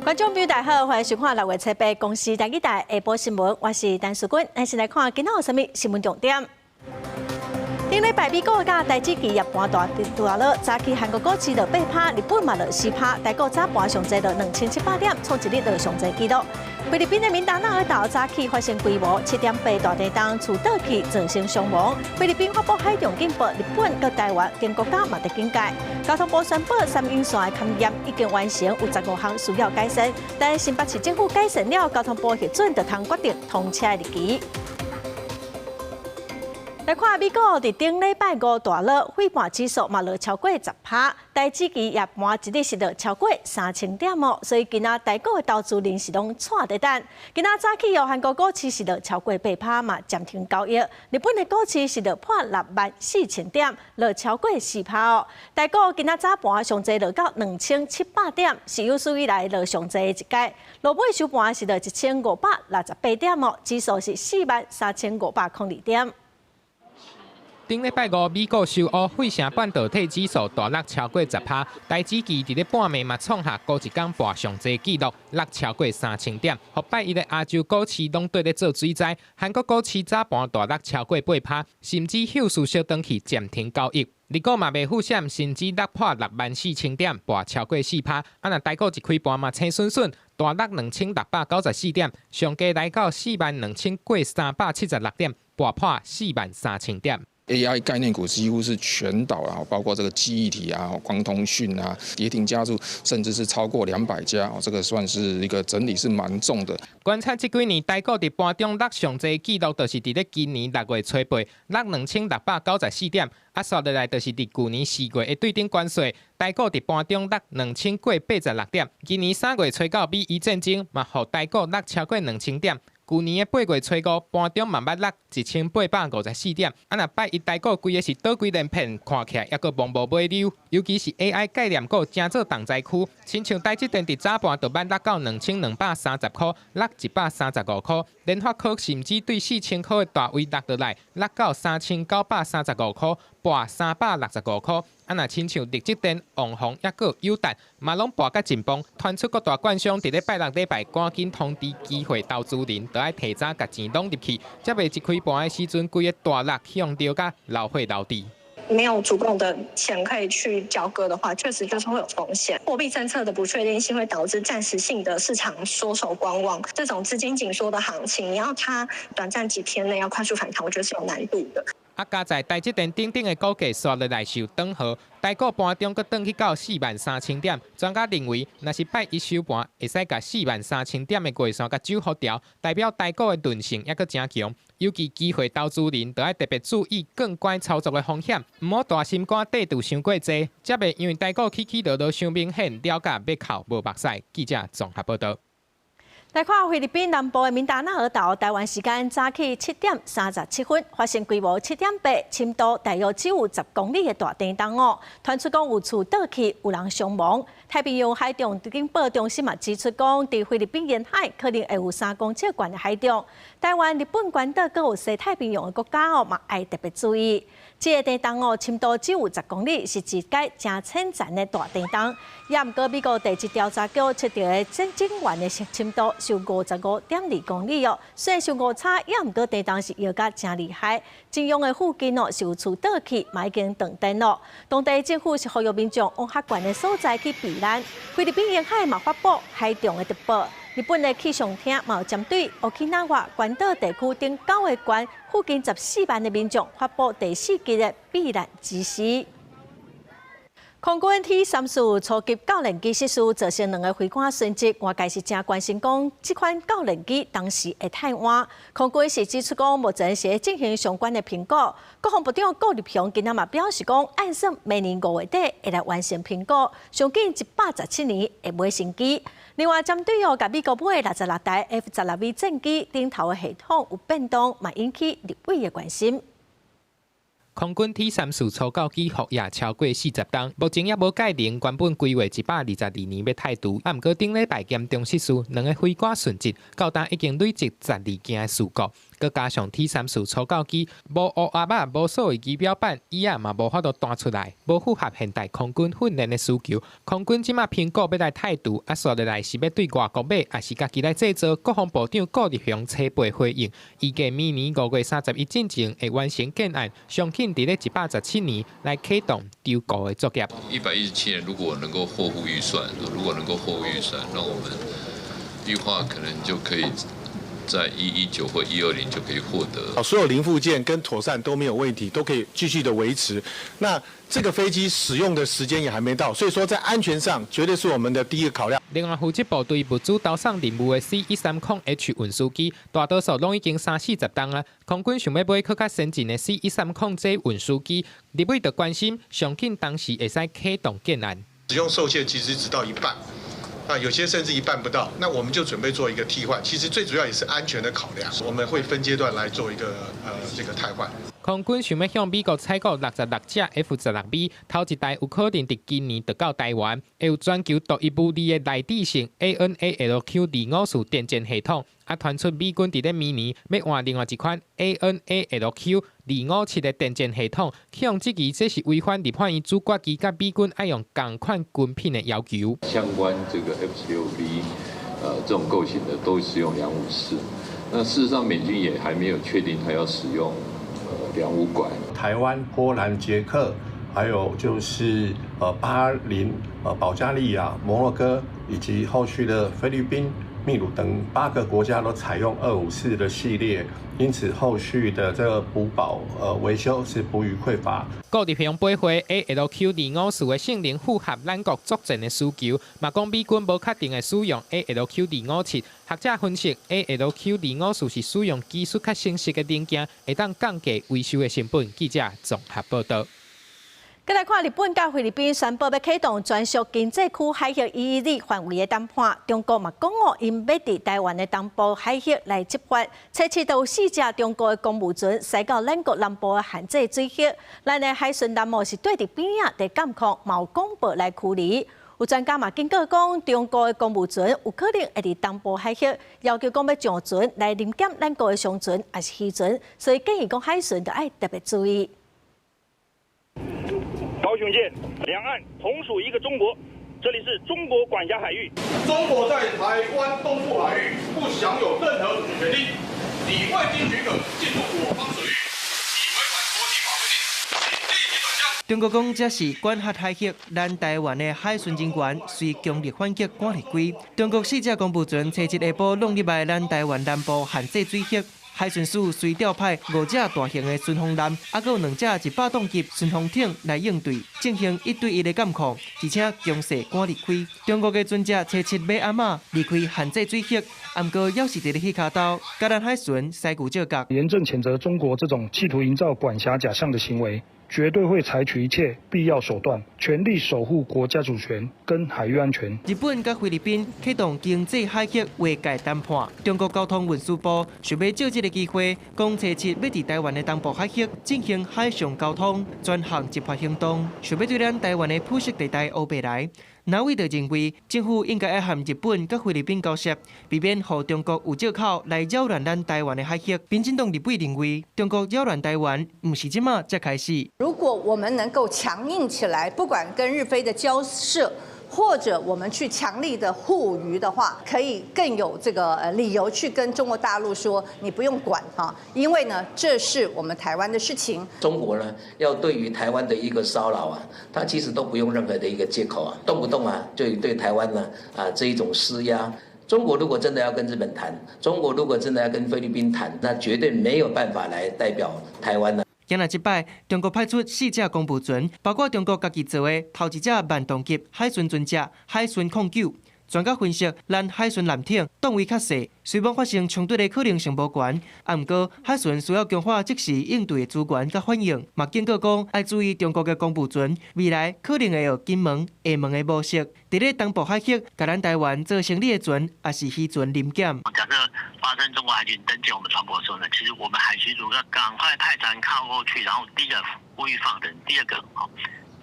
觀眾朋友大家好，歡迎收看6月初八公視台語台下晡新聞，我是陳淑君。咱先來看今仔有啥物新聞重點。頂禮拜美股佮台指期夜盤大大落，早起韓國股市落8趴，日本嘛落4趴，台股早盤上濟落2700點，創一日落上濟紀錄。菲律賓的民達納爾島早起發生規模7.8大地動，厝倒去造成傷亡。菲律賓發布海上警報，日本佮台灣等國家嘛佇警戒。交通部宣布三鶯線的勘驗已經完成，有15項需要改善，但新北市政府改善了，交通部核准就通決定通車的日期。來看美股佇頂禮拜五大落，費半指數嘛落超過10趴，台指期夜盤一日是落超過3000點哦，所以今仔台股的投資人是攏掣佇等。今仔早起哦，韓國股市是落超過8趴嘛，暫停交易。日本的股市是落破6萬4千點，落超過4趴哦。台股今仔早盤上濟落到2700點，是有史以來落上濟的一屆。落尾收盤是落1568點哦，指數是43,502點。頂禮拜五，美股收烏，費城半導體指數大落超過10趴，台指期佇咧半暝嘛創下孤一工盤上濟紀錄，落超過3000點。予拜一的亞洲股市攏綴咧做水災，韓國股市早盤大落超過8趴，甚至後續小轉去暫停交易。日股嘛袂輸蝕，甚至落破6萬4千點，跋超過4趴。啊，若台股一開盤嘛青筍筍，大落2694點，上低來到4萬兩千過376點，跋破4萬3000點。 AI 概念股幾乎是全倒啊，包括這個記憶體啊、光通訊啊，跌停家數甚至是超過200家，這個算是一個整理是蠻重的。觀察這幾年台股佇盤中落上濟紀錄，就是佇咧今年6月初八落2694點，啊，紲落來就是佇舊年4月的對等關稅，台股佇盤中落2000過86點。今年3月初九美伊戰爭嘛，予台股落超過2000點。舊年的8月初五，盤中嘛捌落1854點。啊，若拜一台股規个是倒規連片，看起來猶閣茫無尾溜。尤其是 AI 概念股，誠做重災區，親像台積電佇早盤就捌落到2230塊，落135塊。聯發科甚至對4000塊的大位落落來，落到3935塊，跋365塊。啊，若親像力積電、旺宏抑閣友達，嘛攏跋甲真崩。傳出各大券商佇咧拜六禮拜趕緊通知機會投資人，著愛提早共錢攏入去，才袂一開盤的時陣，規个大落去予釣甲流血流豬。沒有足夠的錢可以去交割的話，確實就是會有風險。貨幣政策的不確定性會導致暫時性的市場縮手觀望，這種資金緊縮的行情，你要它短暫幾天內要快速反彈，我覺得是有難度的。啊，加在台積電等等的股價紲落來受轉予，台股盤中閣轉去到4萬3000點。專家認為，若是拜一收盤會使共4萬3000點的月線共守予牢，代表台股的韌性猶閣誠強。尤其機會投資人，著愛特別注意槓桿操作的風險，毋好大心肝綴著傷過濟，才袂因為台股起起落落傷明顯，了甲欲哭無目屎。記者綜合報導。來看菲律賓南部的民達納爾島，台灣時間早起7點37分發生規模7.8、深度大約只有10公里的大地動哦。傳出講有厝倒去，有人傷亡。太平洋海動警報中心嘛指出講，佇菲律賓沿海可能會有3公尺懸的海漲。台灣、日本關島閣有西太平洋的國家哦，嘛愛特別注意。這个地動哦，深度只有十公里，是一擺誠淺層的大地動。也毋過美國地質調查局測著的震源的深度是有55.2公里哦。雖然是誤差，也毋過地動是搖甲誠厲害。震央的附近哦，是有厝倒去，嘛已經斷電咯。當地政府是呼籲民眾往較懸的所在去避難。菲律賓沿海嘛發布海漲的特報。日本的氣象廳嘛有針對沖繩關島地區等九個縣附近14萬的民眾發布第四級的避難指示。空軍 T-34初級教練機失事，造成兩個飛官殉職，外界是誠關心講，這款教練機當時會太倚。空軍是指出講，目前是進行相關的評估。國防部長顧立雄今仔嘛表示講，按算明年5月底會來完成評估，上緊117年會買新機。另外，針對哦，共美國買66台 F-16V 戰機頂頭的系統有變動，嘛引起立委的關心。空軍 T-34初教機服役超過40冬，目前猶無改名，原本規劃122年欲退除，啊，毋過頂禮拜嚴重失事，兩个飛官殉職，到今已經累積12件的事故。閣加上 T-34初教機，無烏鴉仔，無所謂儀表板，椅仔嘛無法度彈出來，無符合現代空軍訓練的需求。空軍這馬評估欲來汰除，啊，紲落來是欲對外國買，抑是家己來製造？國防部長顧立雄初八回應，預計明年5月31進前會完成建案，上緊佇咧117年來啟動籌估的作業。 117年如果能夠獲付預算，如果能夠獲付預算，那我們預劃可能就可以在119或120就可以獲得。所有零附件跟妥善都沒有問題，都可以繼續的維持。那這個飛機使用的時間也還沒到，所以說在安全上絕對是我們的第一個考量。另外，負責部隊物資投送任務的 C-130H 運輸機，大多數攏已經三四十冬啊。空軍想欲買閣較先進的 C-130J 運輸機，立委就關心上緊當時會使啟動建案。使用壽限其實只到一半。啊，有些甚至一半不到，那我們就準備做一個替換。其實最主要也是安全的考量，我們會分階段來做一個這個汰換。空軍想欲向美國採購66隻 F-16V，頭一代有可能佇今年就到台灣，會有全球獨一無二的內置性 ANALQ-254電戰系統。啊，傳出美軍佇咧明年欲換另外一款 ANALQ-257的電戰系統，去予質疑這是違反立法院主決機佮美軍愛用仝款軍品的要求。相關這個 F-16V，這種構型的都是用254，那事實上美軍也還沒有確定他要使用259。台灣、波蘭、捷克，還有就是巴林、保加利亞、摩洛哥以及後續的菲律賓、秘魯等八個國家都採用二五四的系列，因此後續的這個補保維修是不予匱乏。顧立雄掰回 ALQ-254的性能符合咱國作戰的需求，嘛講美軍無確定會使用 ALQ-257。學者分析，ALQ-254是使用技術較成熟的零件，會當降低維修的成本。記者綜合報道。閣來看日本佮菲律賓宣布欲啟動專屬經濟區海域 EEZ 範圍的談判，中國嘛講哦，𪜶欲佇台灣的東部海域來執法。初七就有四隻中國的公務船駛到咱國南部的限制水域，咱的海巡艦哦是綴佇邊仔佇監控，嘛有廣播來驅離。有專家嘛警告講，中國的公務船有可能會佇東部海域要求講欲上船來臨檢咱國的商船抑是漁船，所以建議講海巡著愛特別注意。高雄艦，兩岸同屬一個中國，這裡是中國管轄海域。中國在台灣東部海域不享有任何主權利，你未經許可進入我方水域，已違反國際法規定，請立即轉向。中國講這是管轄海域，咱台灣的海巡人員隨強力反擊趕離開。中國四隻公務船初七下晡弄入來咱台灣南部限制水域。海巡署隨調派五隻大型的巡防艦，抑閣有兩隻100噸級巡防艇來應對，進行一對一的監控，而且強勢趕離開。中國的船隻初七欲暗仔離開限制水域，毋過猶是佇咧彼跤兜，佮咱海巡師具照角。嚴正譴責中國這種企圖營造管轄假象的行為，絕對會採取一切必要手段，全力守護國家主權跟海域安全。日本佮菲律賓啟動經濟海域劃界談判，中國交通運輸部想欲藉這個機會，講初七欲佇台灣的東部海域進行海上交通專項執法行動，想欲對咱台灣的灰色地帶烏白來。藍委就認為，政府應該愛和日本佮菲律賓交涉，避免予中國有藉口來擾亂咱台灣的海域。民進黨立委認為，中國擾亂台灣，毋是這馬才開始。如果我們能夠強硬起來，不管跟日菲的交涉，或者我們去強力的護漁的話，可以更有這個理由去跟中國大陸說，你不用管哈，因為呢，這是我們台灣的事情。中國呢，要對於台灣的一個騷擾啊，他其實都不用任何的一個借口啊，動不動啊就對台灣呢啊這一種施壓。中國如果真的要跟日本談，中國如果真的要跟菲律賓談，那絕對沒有辦法來代表台灣呢。今仔這擺，中國派出四隻公務船，包括中國家己造的頭一隻萬噸級海巡船隻海巡09。專家分析，咱海巡艦艇檔位較細，雖罔發生衝突的可能性無懸，毋過海巡需要強化即時應對的資源佮反應，嘛警告講愛注意中國的公務船未來可能會用金門、廈門的模式，佇咧東部海域，共咱台灣做生理的船，抑是漁船臨檢。假設發生中國海警登檢我們船舶的時候呢，其實我們海巡署要趕快派船靠過去，然後第一個呼籲放人，第二個，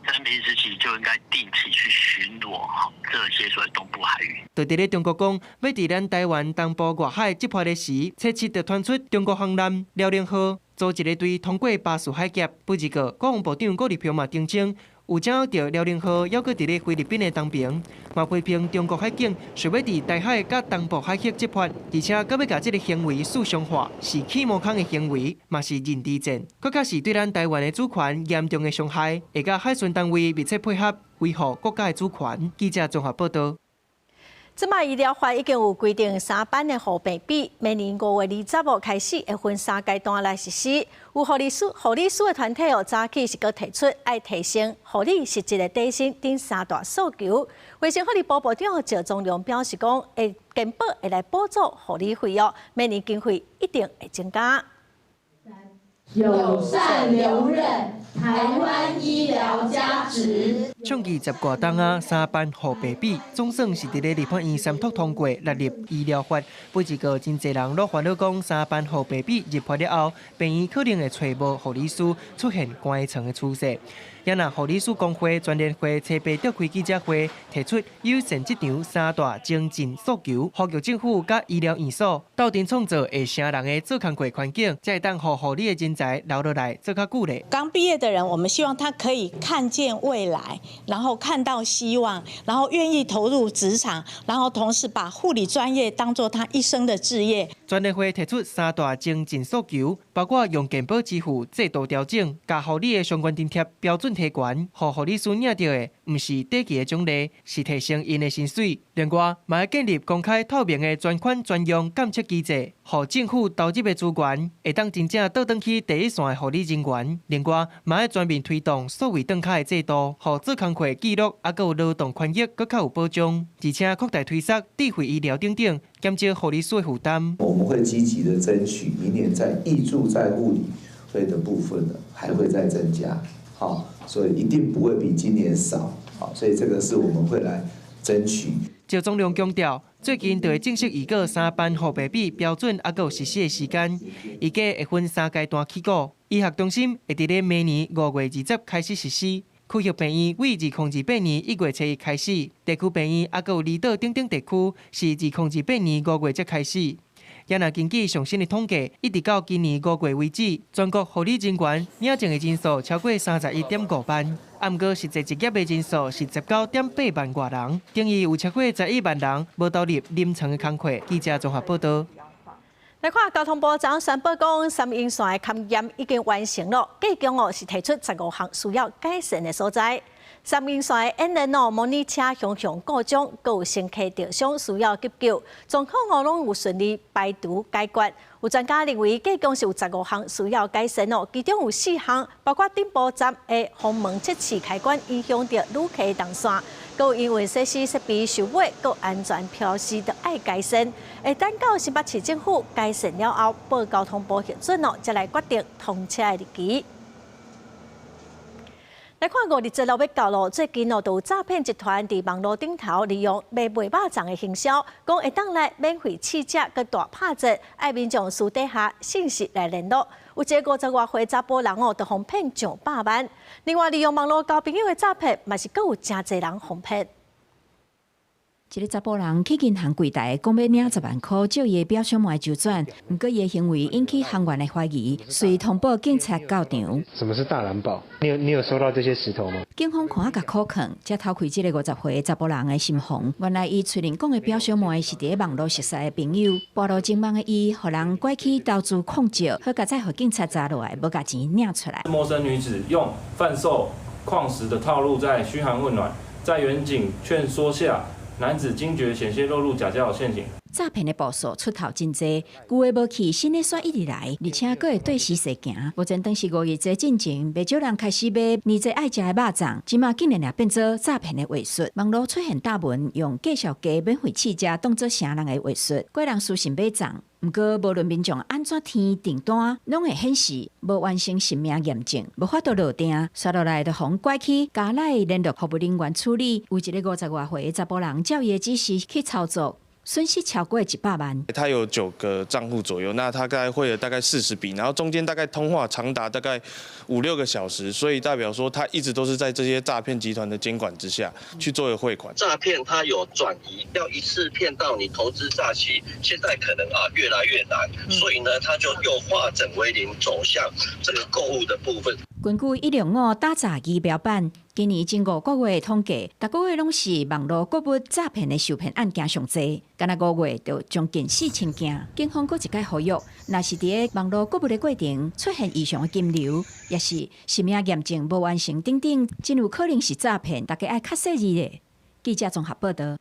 這身平時其實就應該定期去巡邏這些所謂東部海域。就佇咧中國講欲佇咱台灣東部外海執法的時，初七就傳出中國航艦遼寧號組一个隊通過巴士海峽。不過，國防部長郭立平嘛澄清，有掌握著遼寧號猶閣佇咧菲律賓的東爿，嘛批評中國海警想欲佇台海佮東部海域執法，而且閣欲共這个行為事上化，是起毛空的行為，嘛是認知戰，閣較是對咱台灣的主權嚴重的傷害，會佮海巡單位密切配合，維護國家的主權。記者綜合報導。這擺醫療法已經有規定三班的護病比，明年5月20號開始會分三階段來實施。有護理師、護理師的團體哦，早起是閣提出愛提升護理實質的底薪等三大訴求。衛生福利部部長趙宗良表示講，會健保會來補助護理費哦，明年經費一定會增加。友善留任，台灣醫療加值。創紀十外冬仔，三班護病比總算是佇咧立法院三讀通過納入醫療法。不過，真濟人攏煩惱講，三班護病比入法了後，病院可能會揣無護理師，出現關床的趨勢。也若護理師公會全聯會初八召開記者會，提出友善職場三大精進訴求，呼籲政府佮醫療院所鬥陣創造會疼人的做工課環境，才會當予護理的人才留落來做較久咧。剛畢業的人，我們希望他可以看見未來，然後看到希望，然後願意投入職場，然後同時把護理專業當作他一生的志業。全聯會提出三大精進訴求，包括用健保支付制度調整，共護理的相關津貼標準提懸，予護理師領著的毋是短期的獎勵，是提升𪜶的薪水。另外，嘛欲建立公開透明的專款專用監測機制，予政府投入的資源會當真正倒轉去第一線的護理人員。另外，嘛欲全面推動數位轉卡的制度，予做工課記錄，猶閣有勞動權益閣較有保障，而且擴大推捒智慧醫療等等，減少護理師的負擔。我們會積極的爭取，明年在挹注在護理費的部分呢，還會再增加，好，所以一定不會比今年少，好，所以這個是我們會來爭取。趙宗良強調，最近就會正式預告三班護病比標準，猶閣有實施的時間，預計會分三階段起鼓。醫學中心會佇咧明年5月20開始實施，區域病院為2028年1月初一開始，地區病院猶閣有離島等等地區是2028年5月才開始。也若根據上新的統計，一直到今年5月為止，全國護理人員領證的人數超過31.5萬，啊，毋過實際執業的人數是19.8萬外人，等於有超過11萬人無投入臨床的工課。記者綜合報導。來看交通部昨宣布講，三鶯線的勘驗已經完成了，建議哦是提出15項需要改善的所在。三鶯線的演練哦，模擬車雄雄故障，閣有乘客著傷需要急救，狀況哦攏有順利排除解決。有專家認為，計共是有十五項需要改善哦，其中有四項，包括頂部站的風門測試開關影響著旅客動線，閣有營運設施設備受損，閣安全標示都愛改善。會等到新北市政府改善了後，報交通部核准哦，才來決定通車的日期。來看五日節就欲到囉，最近哦，就有詐騙集團佇網路頂頭利用賣賣肉粽的行銷，講會當來免費試食，閣大拍折，愛民眾私底下信息來聯絡。有一個50外歲查埔人哦，就予騙上百萬。另外，利用網路交朋友的詐騙，嘛是閣有誠濟人予騙。一个查埔人去銀行櫃台，講欲領10萬箍，借伊的表小妹周轉，毋過伊的行為引起行員的懷疑，遂通報警察到場。什麼是大藍寶？你有收到這些石頭嗎？警方看啊，共苦勸，才掏開這个50歲查埔人的心防。原來伊喙裡講的表小妹是佇咧網路熟似的朋友，跋落情網的伊，予人拐去投資礦石，好佳哉予警察查落來，無共錢領出來。陌生女子用販售礦石的套路在噓寒問暖，在員警勸說下，男子驚覺險些落入假交友陷阱。詐騙的步數出頭真濟，舊的無去，新的煞一直來，而且閣會對時勢行。目前當是五日節進前，袂少人開始買年節愛食的肉粽，這馬竟然也變做詐騙的話術。網路出現貼文，用介紹價免費試食當做啥人的話術，拐人私信買粽。毋過，無論民眾按怎填訂單，攏會顯示無完成實名驗證，無法度落訂，煞落來就予拐去加來聯絡服務人員處理。有一个50外歲的查埔人，照伊的指示去操作。損失超過100萬。他有9個賬戶左右，那他大概匯了大概40筆，然後中間大概通話長達大概五六個小時，所以代表說他一直都是在這些詐騙集團的監管之下去做一個匯款。詐騙他有轉移，要一次騙到你投資詐欺，現在可能啊越來越難，所以呢，他就又化整為零，走向這個購物的部分。根據165打詐儀表板，今年前5個月統計，逐個月攏是網路購物詐騙的受騙案件上濟，干焦5月就將近4000件。警方閣一擺呼籲，若是佇咧網路購物的過程出現異常的金流，抑是實名驗證無完成等等，真有可能是詐騙，大家愛較細膩咧。記者綜合報道。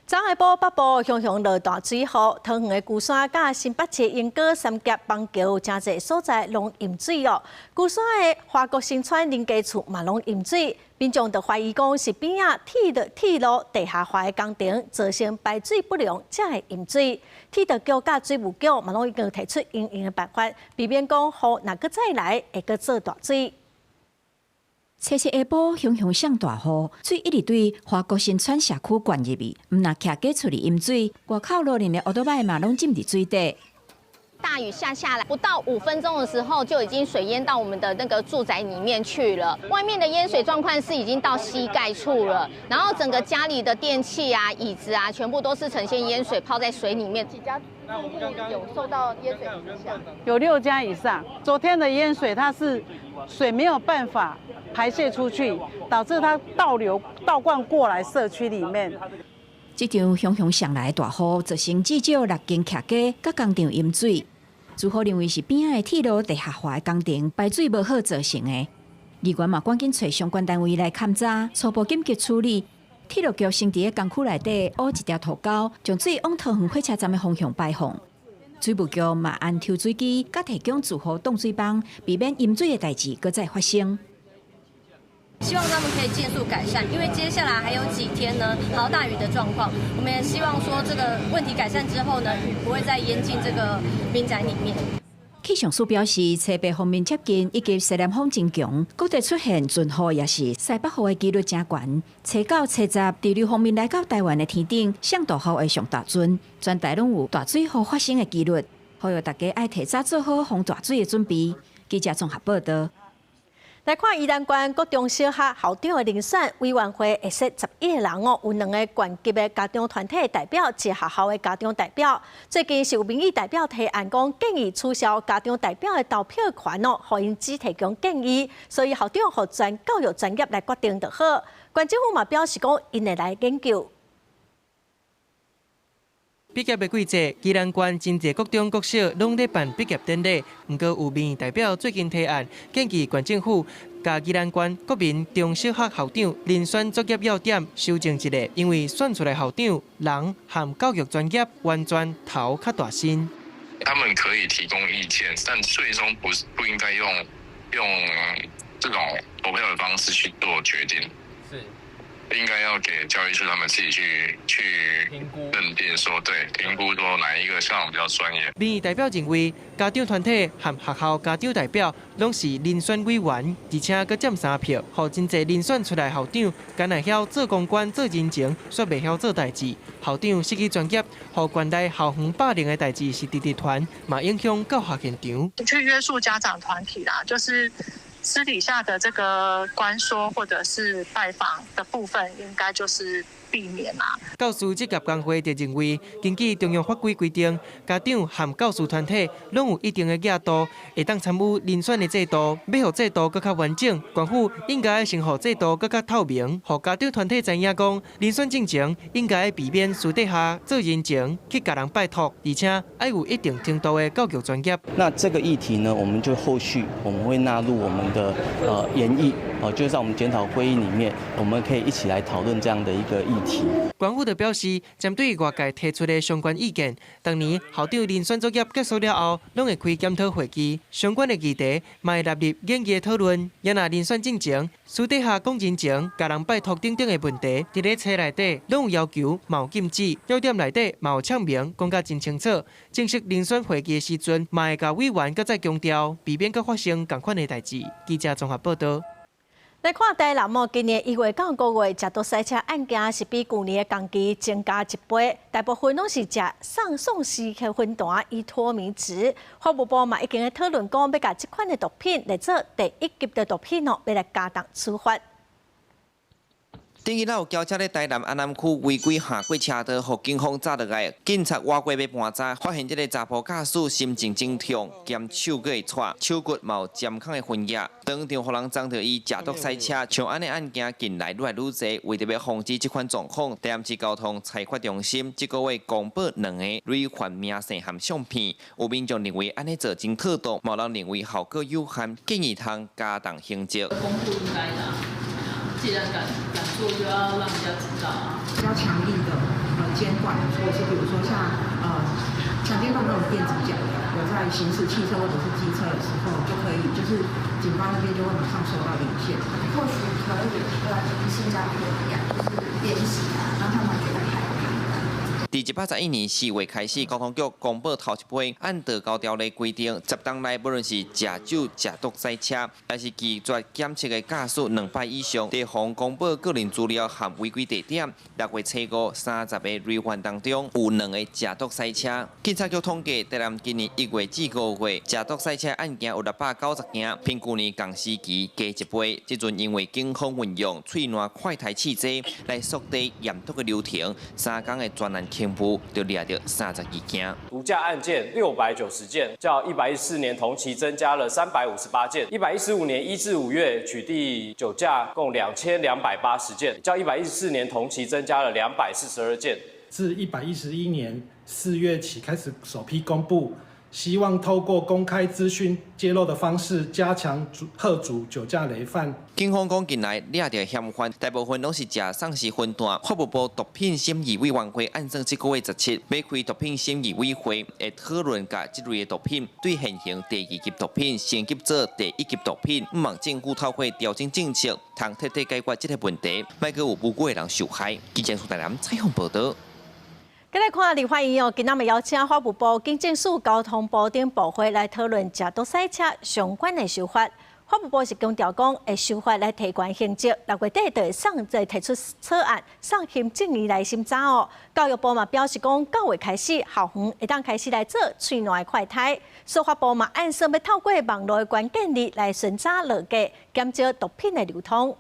昨下晡北部雄雄落大水雨，桃園的龜山佮新北市鶯歌、三峽、枋橋，誠濟所在攏淹水哦。龜山的華國新村林家厝嘛攏淹水，民眾就懷疑講是邊仔鐵路地下化的工程造成排水不良，才會淹水。鐵道局佮水務局嘛攏已經提出因應的辦法，避免講雨若閣再來會閣做大水。初七下晡，雄雄上大雨，水一直對華國新村社區灌入去，毋但徛家厝裡淹水，外口路面的烏多擺嘛攏浸佇水底。大雨下下來，不到5分鐘的時候，就已經水淹到我們的那個住宅裡面去了。外面的淹水狀況是已經到膝蓋處了，然後整個家裡的電器啊、椅子啊，全部都是呈現淹水，泡在水裡面。幾家住戶有受到淹水影響？有6家以上。昨天的淹水，它是水沒有辦法排泄出去，導致它倒流倒灌過來社區裡面。這場雄雄上來的大雨，造成至少6間徛家佮工廠淹水。住戶認為是邊仔的鐵路地下化的工程排水無好造成的。議員嘛趕緊揣相關單位來勘查，初步緊急處理。鐵路局先佇咧工區內底挖一條土溝，將水往桃園火車站的方向排放。水務局嘛按抽水機，佮提供住戶擋水枋，避免淹水的代誌閣再發生。希望他們可以盡速改善，因為接下來還有幾天呢，豪大雨的狀況，我們也希望說這個問題改善之後呢，雨不會再淹進這個民宅裡面。氣象署表示，吹北鋒面接近以及西南風增強，各地出現陣雨抑是西北雨的幾率誠懸。初九、初十，對流鋒面來到台灣的天頂，上大雨會上大陣，全台攏有大水雨發生的幾率，呼籲大家愛提早做好防大水的準備。記者綜合報道。來看宜蘭縣國中小學校長的遴選委員會會設11個人哦，有兩個縣級的家長團體代表，一個學校的家長代表。最近是有民意代表提案講，建議取消家長代表的投票權哦，予𪜶只提供建議，所以校長予專教育專業來決定就好。縣政府嘛表示講，𪜶會來研究。畢業的季節，宜蘭縣真濟國中國小攏咧辦畢業典禮。毋過有民意代表最近提案，建議縣政府共宜蘭縣國民中小學校長遴選作業要點修正一下，因為選出來校長人和教育專業完全頭較大身。他們可以提供意見，但最終不是不應該用這種投票的方式去做決定。是。應該要給教育處他們自己去認定，說對評估說哪一個校長比較專業。民意代表認為，家長團體和學校家長代表攏是遴選委員，而且閣佔3票，予真濟遴選出來校長，干焦曉做公關、做人情，卻袂曉做代誌。校長失去專業，予縣內校園霸凌的代誌是直直傳，嘛影響教學現場。去約束家長團體啦，就是私底下的這個關說或者是拜訪的部分，應該就是避免啦。教師職業工會就認為，根據中央法規規定，家長和教師團體攏有一定的額度，會當參與遴選的制度。欲予制度閣較完整，縣府應該先予制度閣較透明，予家長團體知影講，遴選進前應該避免私底下做人情去共人拜託，而且愛有一定程度的教育專業。那這個議題呢，我們就後續我們會納入我們的研議，哦，就在我們檢討會議裡面，我們可以一起來討論這樣的一個議題。縣府就表示，針對外界提出的相關意見，當年校長遴選作業結束了後，攏會開檢討會議，相關的議題嘛會納入研議討論。也若遴選進前，私底下講人情、共人拜託等等的問題，佇咧冊內底攏有要求，嘛有禁止，要點內底嘛有唱明，講甲真清楚。正式遴選會議的時陣，嘛會共委員閣再強調，避免閣發生仝款的代誌。記者綜合報道。來看台南哦，今年1月到5月，食毒賽車案件是比舊年的同期增加一倍，大部分攏是食送喪屍的薰單依托咪酯。法務部嘛已經咧討論講，欲共這款的毒品列做第一級的毒品哦，欲來加重處罰。頂日有轎車佇台南安南區違規橫過車道，予警方紮落來。警察倚過欲盤查，發現這个查埔駕駛心情真痛，兼手閣會掣，手骨嘛有針孔的痕跡，當場予人贓著伊食毒賽車。像按呢案件近來愈來愈濟，為著欲防止這款狀況，台南市交通裁罰中心這个月公布兩个累犯明細和相片。有民眾認為按呢做真妥當，嘛有人認為效果有限，建議通加重刑責。公布應該的，既然敢做，就要讓人家知道啊。比較強力的監管措施，比如說像強姦犯那種電子腳鐐，有在行駛汽車或者是機車的時候，就可以就是警方那邊就會馬上收到連線。或許可以對啊，就是新加坡一樣，就是鞭刑啊，讓他們覺得害怕。佇111年4月開始，交通局公布頭一批按道交條例規定，10冬內無論是食酒、食毒賽車，抑是拒絕檢測的駕駛兩擺以上，提防公布個人資料和違規地點。6月初五，30個累犯當中有兩個食毒賽車。警察局統計，台南今年1月至5月食毒賽車案件有690件，比舊年仝時期加一倍。這陣因為警方運用喙瀾快篩試劑來縮短驗毒的流程，3工的專案勤務就掠著32件。毒駕案件690件，較114年同期增加了358件。115年1至5月取締酒駕共2280件，較114年同期增加了242件。自111年4月起開始首批公布，希望透過公開資訊揭露的方式，加強嚇阻酒駕累犯。警方講，近來掠著嫌犯大部分攏是食喪屍薰單。法務部毒品審議委員會按算這个月17欲開毒品審議委會，會討論共這類的毒品對現行第二級毒品升級做第一級毒品，毋望政府透過調整政策，通徹底解決這个問題，莫閣有無辜的人受害。記者蘇台南採訪報導。繼來看立法院哦，今仔日邀請法務部、警政署、交通部等部會來討論食毒賽車相關的修法。法務部是強調講，會修法來提懸刑責，6月底就會送再提出草案，送行政院來審查哦。教育部嘛表示講，9月開始，校園會當開始來做喙瀾的快篩。司法部嘛按算欲透過網路的關鍵字來巡查落架，減少毒品的流通。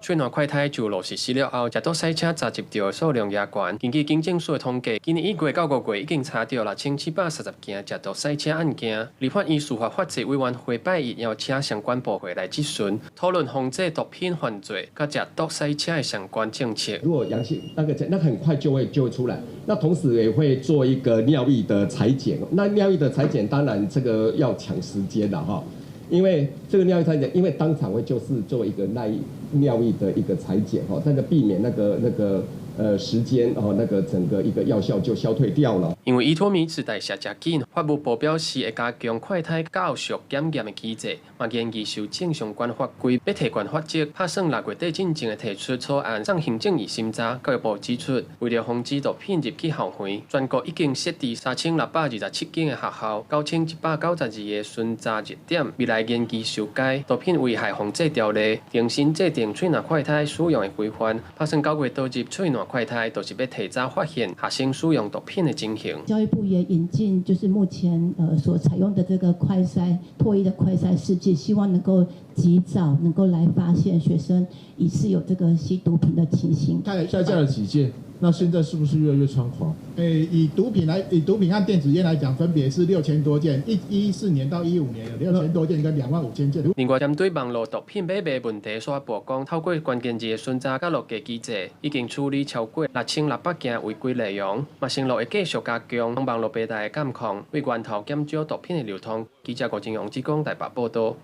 喙瀾快篩就落實施了後，食毒賽車查緝著的數量也懸。根據警政署的統計，今年1月到5月已經查著6730件食毒賽車案件。立法院司法法制委員會拜一邀請相關部會來質詢，討論防制毒品犯罪佮食毒賽車的相關政策。如果陽性，那個那很快就會出來。那同時也會做一個尿液的採檢。那尿液的採檢當然這個要搶時間啦，哈。因為這個尿液採檢，因為當場會就是做一個耐尿液的一個採檢，哈，那個避免那個時間哦，那個整個一個藥效就消退掉了。因為依托咪酯代謝誠緊，法務部表示會加強快篩教育檢驗的機制，嘛研議修正相關法規，欲提懸罰則，拍算6月底進前會提出草案送行政院審查。教育部指出，為著防止毒品入去校園，全國已經設置3627間的學校，9192個巡查熱點，未來研議修改毒品危害防制條例，重新制定喙瀾快篩使用的規範，拍算9月導入喙瀾快篩，就是欲提早發現學生使用毒品的情形。教育部也引進，就是目前所採用的這個快篩唾液的快篩試劑，希望能夠及早能夠來發現學生疑似有這個吸毒品的情形。下架了幾件，那現在是不是越來越猖狂？以毒品和電子菸來講，分別是6000多件，114年到15年有6000多件跟2.5萬件。另外，針對網路毒品買賣問題，司法部講，透過關鍵字的巡查佮落架機制，已經處理超過6600件違規內容，嘛承諾會繼續加強網路平台的監控，為源頭減少毒品的流通。記者郭金王志剛台北報導。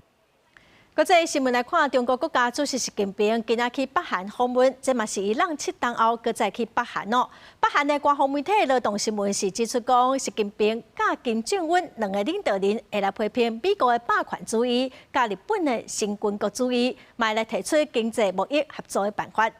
國際新聞來看，中國國家主席習近平今仔去北韓訪問，這嘛是伊挵7冬後，閣再去北韓哦。北韓的官方媒體勞動新聞是指出講，習近平佮金正恩兩个領導人會來批評美國的霸權主義，佮日本的新軍國主義，嘛來提出經濟貿易合作的辦法。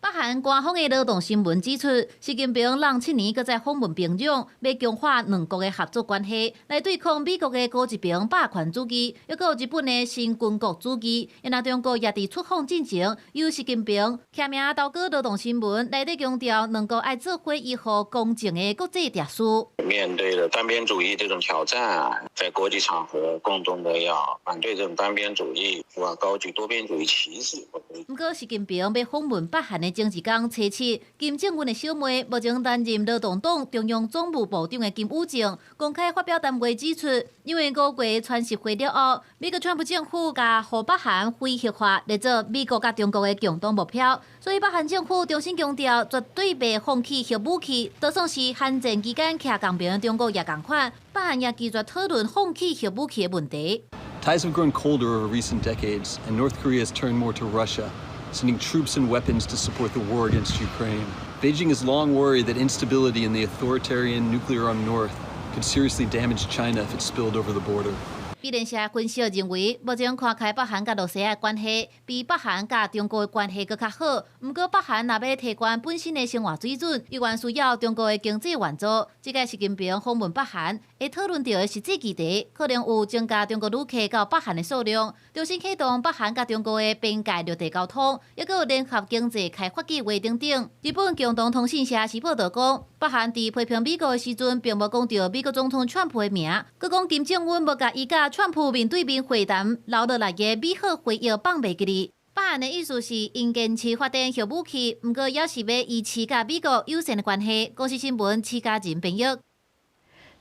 北韓官方的勞動新聞指出，習近平07年閣再訪問平壤，欲強化兩國的合作關係，來對抗美國的高級兵霸權主義，抑閣有日本的新軍國主義。因中國也佇出訪進前，由習近平簽名投稿勞動新聞，內底強調兩國愛做伙維護公正的國際秩序。面對了單邊主義這種挑戰，在國際場合共同的要反對這種單邊主義，要高舉多邊主義旗幟。毋過，習近平欲訪問北韓的前一工初七，金正恩的小妹，目前擔任勞動黨中央總務部長的金與正，公開發表談話指出，因為五月川習會了後，美國川普政府共予北韓非核化，列做美國佮中國的共同目標，所以北韓政府重新強調，絕對袂放棄核武器，就算是韓戰期間徛仝邊的中國也仝款，北韓也拒絕討論放棄核武器的問題。 Ties have grown colder over recent decades, and North Korea has turned more to Russia, sending troops and weapons to support the war against Ukraine. Beijing has long worried that instability in the authoritarian nuclear-armed North could seriously damage China if it spilled over the border. 美聯社分析認為，目前看起來北韓佮羅西亞的關係比北韓佮中國的關係閣較好。毋過，北韓若欲提懸本身的生活水準，猶原需要中國的經濟援助。這擺習近平訪問北韓，會討論著的實際議題，可能有增加中國旅客到北韓的數量，重新啟動北韓佮中國的邊界陸地交通，抑閣有聯合經濟開發計畫等等。日本共同通信社是報導講，北韓佇批評美國的時陣，並無講著美國總統川普的名，閣講金正恩無共伊佮川普面對面會談留落來的美好回憶放袂記得。北韓的意思是，𪜶堅持發展核武器，毋過猶是欲維持佮美國友善的關係。公視新聞，徐嘉仁編譯。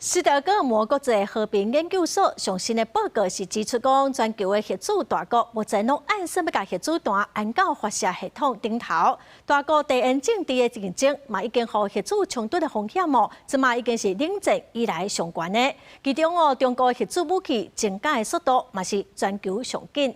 斯德哥爾摩國際和平研究所上新的報告是指出，講全球的核子大國目前攏按算欲共核子彈安到發射系統頂頭。大國地緣政治的競爭嘛，已經予核子衝突的風險哦，這馬已經是冷戰以來上懸的。其中哦，中國核子武器增加的速度嘛是全球上緊。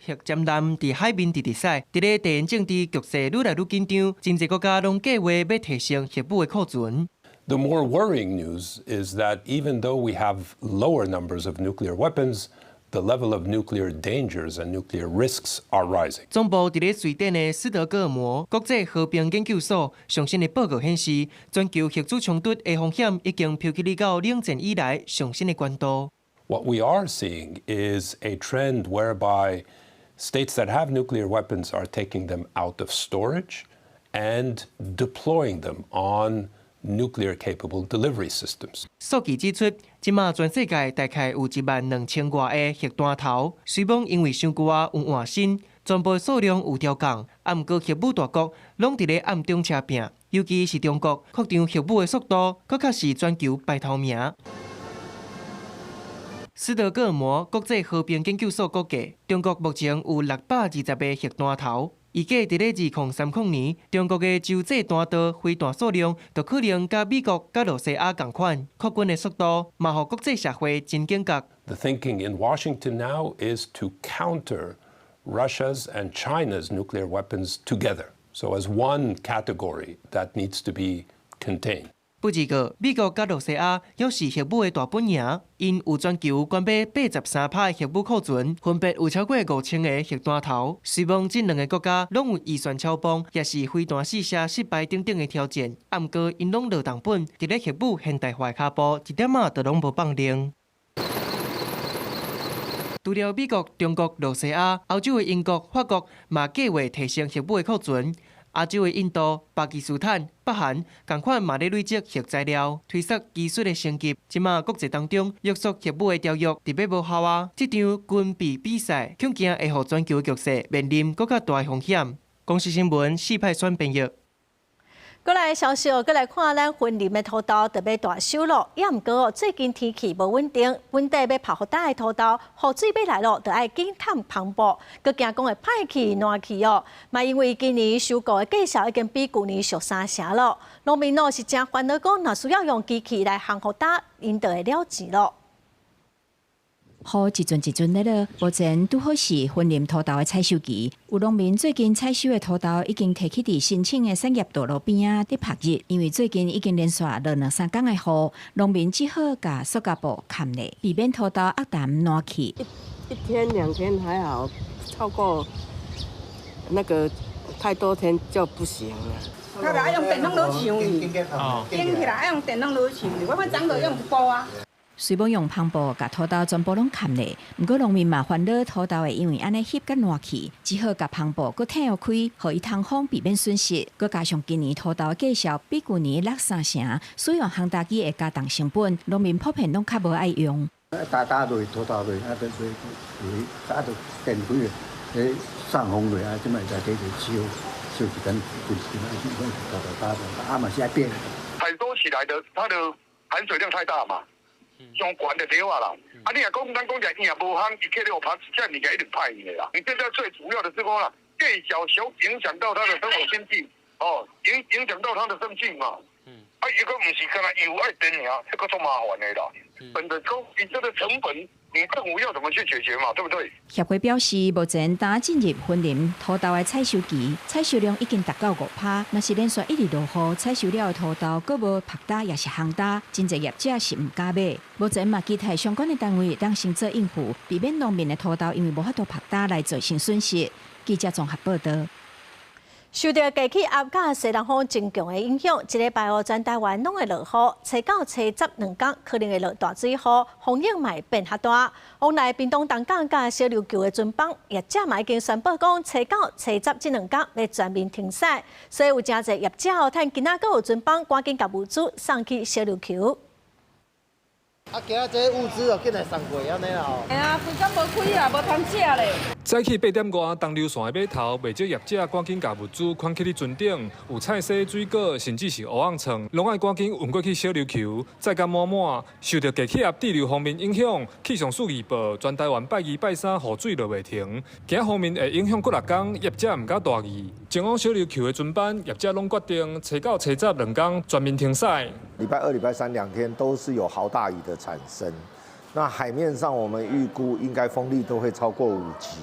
核潛艦佇海面直直駛，佇咧地緣政治局勢愈來愈緊張，真濟國家攏計劃欲提升核武的庫存。 The more worrying news is that even though we have lower numbers of nuclear weapons, the level of nuclear dangers and nuclear risks are rising. 總部佇咧瑞典的斯德哥爾摩國際和平研究所上新的報告顯示，全球核子衝突的風險已經飆起來到冷戰以來上新的懸度。 What we are seeing is a trend whereby states that have nuclear weapons are taking them out of storage and deploying them on nuclear capable delivery systems. 數據指出，這馬全世界大概有1萬2千外個核彈頭，雖罔因為傷舊啊有換新，全部數量有調降，啊，毋過核武大國攏佇咧暗中車拚，尤其是中國擴張核武的速度，閣較是全球排頭名。斯德哥爾摩國際和平研究所估計，中國目前有620個核彈頭。預計佇咧2030年，中國的洲際彈道飛彈數量就可能佮美國佮羅西亞仝款，擴軍的速度嘛，予國際社會真警覺。 The thinking in Washington now is to counter Russia's and China's nuclear weapons together, so as one category that needs to be contained. 不過，美國佮羅西亞猶是核武的大本營，𪜶有全球懸欲83%的核武庫存，分別有超過5000個核彈頭。雖罔這兩个國家攏有預算超磅，抑是飛彈試射失敗等等的挑戰，啊，毋過𪜶攏落重本，佇咧核武現代化的跤步，一點仔都攏無放冗。除了美國、中國、羅西亞、歐洲的英國、法國嘛計畫提升核武的庫存。亞洲的印度、巴基斯坦、北韓仝款嘛咧累積核材料，推速技術的升級。這馬國際當中約束核武的條約特別無效啊！這場軍備比賽恐驚會予全球局勢面臨閣較大的風險。公視新聞四派選編譯。過來消息，閣來看咱雲林的土豆著欲大收囉。也毋過最近天氣無穩定，本底欲拍予焦的土豆，雨水欲來囉，著愛緊崁帆布，閣驚講會歹去爛去哦。嘛因為今年收割的價數已經比舊年俗三成囉，農民哦是誠煩惱，講若需要用機器來烘予焦，𪜶就會了錢囉。雨一陣一陣咧落，目前拄好是雲林土豆的採收期。有農民最近採收的土豆已經提去佇新興的產業道路邊仔佇曝日，因為最近已經連續落兩三工的雨，農民只好共塑膠布蓋咧，避免土豆壓澹爛去。一天兩天還好，超過那個太多天就不行了。他愛用電筒來搶去，頂起來愛用電筒來搶去，我看昨就用布啊。雖罔用帆布共土豆全部攏崁咧，毋過農民嘛煩惱土豆會因為按呢翕佮爛去，只好共帆布閣拆開，予伊通風，避免損失。閣加上今年土豆價數比舊年落三成，使用烘焦機會加重成本，農民普遍攏較無愛用。焦焦落土豆落，啊，就落，啊，就電幾個，彼送風落啊，這擺在這燒燒一間，規規土豆焦焦，啊嘛是愛變。採收起來的，它的含水量太大嘛。上懸就對啊啦，啊你若講咱講起來，伊若無烘，伊去了拍，這物件一定歹去的啦。你現在最主要的是講啦，計較小影響到他的生活經濟，哦，影響到他的生計嘛。啊，如果毋是干焦油愛電爾，這個足麻煩的啦。本來講，你這個成本，你政府要怎麼去解決嘛？對不對？協會表示，目前當進入雲林土豆的採收期，採收量已經達到5%。若是連續一直落雨，採收了的土豆閣無曝焦，抑是烘焦，真濟業者是毋敢買。目前嘛，期待相關的單位會當先做應付，避免農民的土豆因為無法度曝焦來造成損失。記者綜合報道。受著低氣壓佮西南風真強的影響，這禮拜五全台灣攏會落雨，初九、初十兩工可能會落大水雨，風湧嘛會變較大。往來屏東東港佮小琉球的船班業者嘛已經宣布講，初九、初十這兩工欲全面停駛，所以有誠濟業者哦，趁今仔閣有船班，趕緊共物資送去小琉球。啊，今仔這物資哦，緊來送過按呢啦吼。哎呀，規工無開啊，無通食咧。早起8點外，東琉線的碼頭，袂少業者趕緊共物資款去佇船頂，有菜蔬、水果，甚至是蚵仔腸，攏愛趕緊運過去小琉球，載甲滿滿。受著低氣壓對流鋒面影響，氣象署預報，全台灣拜二、拜三雨水落袂停，驚鋒面會影響幾若工，業者毋敢大意。前往小琉球的船班，業者攏決定初九、初十兩工全面停駛。禮拜二、禮拜三兩天都是有豪大雨的產生。那海面上我們預估應該風力都會超過5級，